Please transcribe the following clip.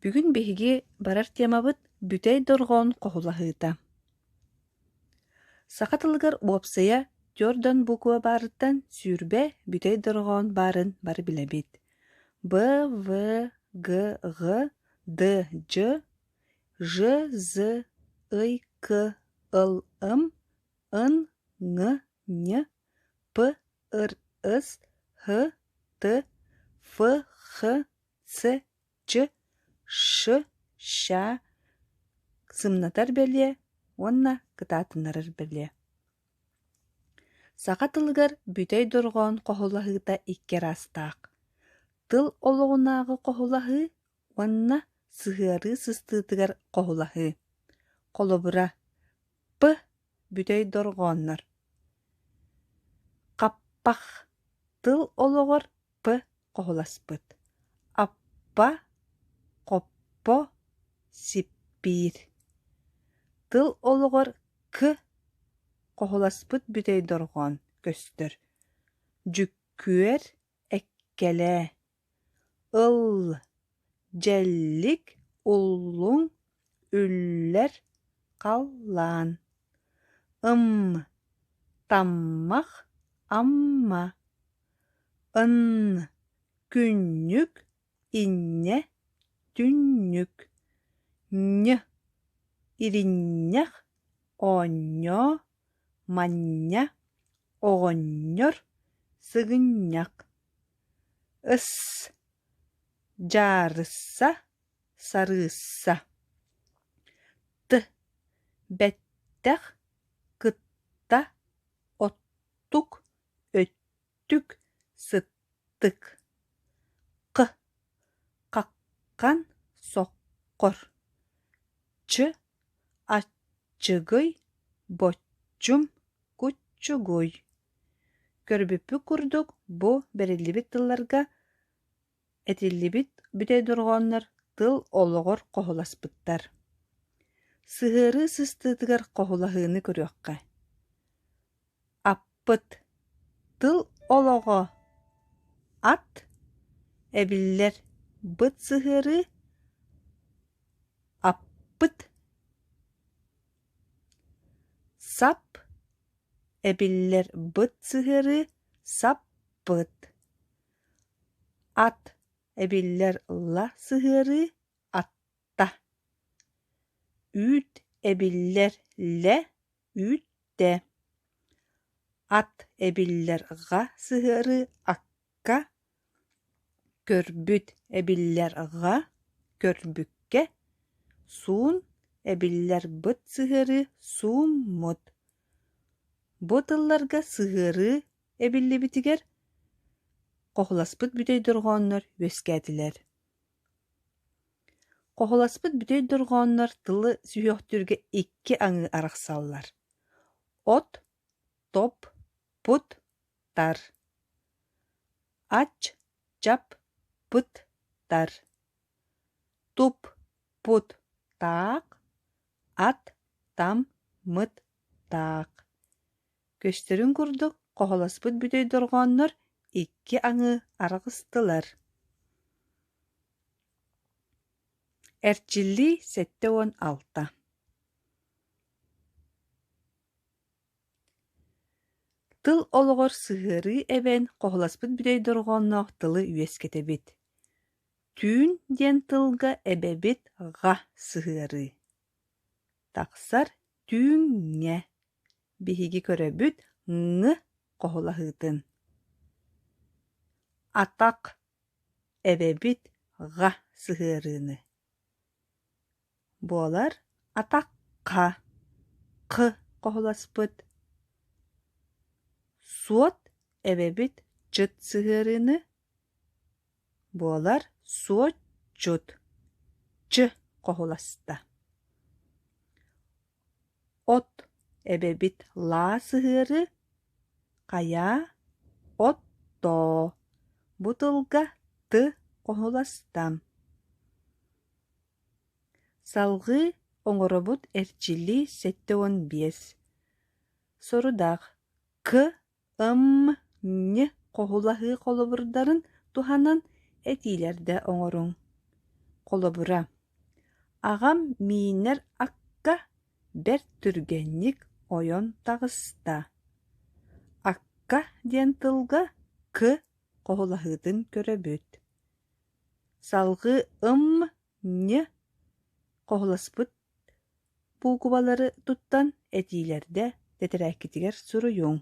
Бүгүн биһиги барар темабыт бүтэй дорҕоон хоһулаһыыта. Саха тылыгар уопсайа түөрт буква баарыттан 20 бүтэй дорҕоон баарын бары билэбит. Б, В, Г, Ҕ, Д, Дж, Ж, З, Ый, К, Ыл, Ым, Ын, Ҥ, Нь, П, Р, С, Һ, Т, Ф, Х, Ц, Ч, Ш, Щ сымнатар бэлиэ уонна кытаатыннарар бэлиэ. Саха тылыгар бүтэй дорҕоон хоһулаһыыта икки араастаах: тыл олоҕунааҕы хоһулаһыы уонна сыһыарыы сыстыытыгар хоһулаһыы. Холобура, П бүтэй дорҕооннор. Хаппах тыл олоҕор П хоһуласпыт. Аппа, хоппо, сиппиир. Тыл олоҕор К хоһуласпыт бүтэй дорҕоон көстөр. Дьүккүөр, эккэлээ. Ыл, дьэллик, уллуҥ, үллэр, халлаан. Ым, таммах, амма. Ын, күннүк, инньэ, түннүк. Ньы, иринньэх, оонньоо, манньа, оҕонньор, сыгынньах. Ыс, дьаарысса, сарыысса. Т, бэттэх, кытта, оттук, өттүк, сыттык. Х, хаххан, соххор. Ч, аччыгый, боччум, куччугуй. Көрбүппүт курдук, бу бэриллибит тылларга этиллибит бүтэй дорҕооннор тыл олоҕор хоһуласпыттар. Сыһыарыы сыстыытыгар хоһулаһыыны көрүөххэ. Аппыт тыл олоҕо ат эбиллэр быт сыһыарыы аппыт сап эбиллэр быт сыһыарыы саппыт ат эбиллэр ла сыһыарыы атта үүт эбиллэр лэ үүттэ ат эбиллэр ҕа сыһыарыы акка көрбүт эбиллэр ҕа көрбүккэ суун эбиллэр быт сыһыарыы сууммут Бу тылларга сыһыарыы эбиллибитигэр хоһуласпыт бүтэй дорҕооннор үөскээтилэр. Хоһуласпыт бүтэй дорҕооннор тылы сүһүөхтүүргэ икки аҥыы арахсаллар: от, топ, пут, тар. Ач, чап, пыт, тар. Туп, пут, таак, ат, там, мыт, таак. Көстөрүн курдук, хоһуласпыт бүтэй дорҕооннор икки аҥыы араҕыстылар. Эрчиллии 76. Тыл олоҕор сыһыарыы эбэн хоһуласпыт бүтэй дорҕоонноох тылы үөскэтэбит. Түүн диэн тылга эбэбит ҕа сыһыарыы. Тахсар түүҥҥэ. Биһиги көрөбүт ҥ хоһулаһыытын. Атах эбэбит ҕа сыһыарыыны. Буолар атахха х хоһуласпыт. Суот эбэбит чыт сыһыарыыны. Буолар суотчут ч хоһуласта. От эбэбит лаа сыһыары хайаа оттоо бу тылга т хоһуласта. Салҕыы оҥоробут эрчиллии 75. Сорудах К Ым, Н хоһулаһыы холобурдарын туһанан этиилэрдэ оҥоруҥ. Холобура. Аҕам миинэр акка бэрт түргэнник ойон таҕыста. Акка диэн тылга «к» хоһулаһыытын көрөбүт. Салҕыы «ым», «нь» хоһуласпыт буукубалары туттан этиилэрдэ тэтэрээккитигэр суруйуҥ.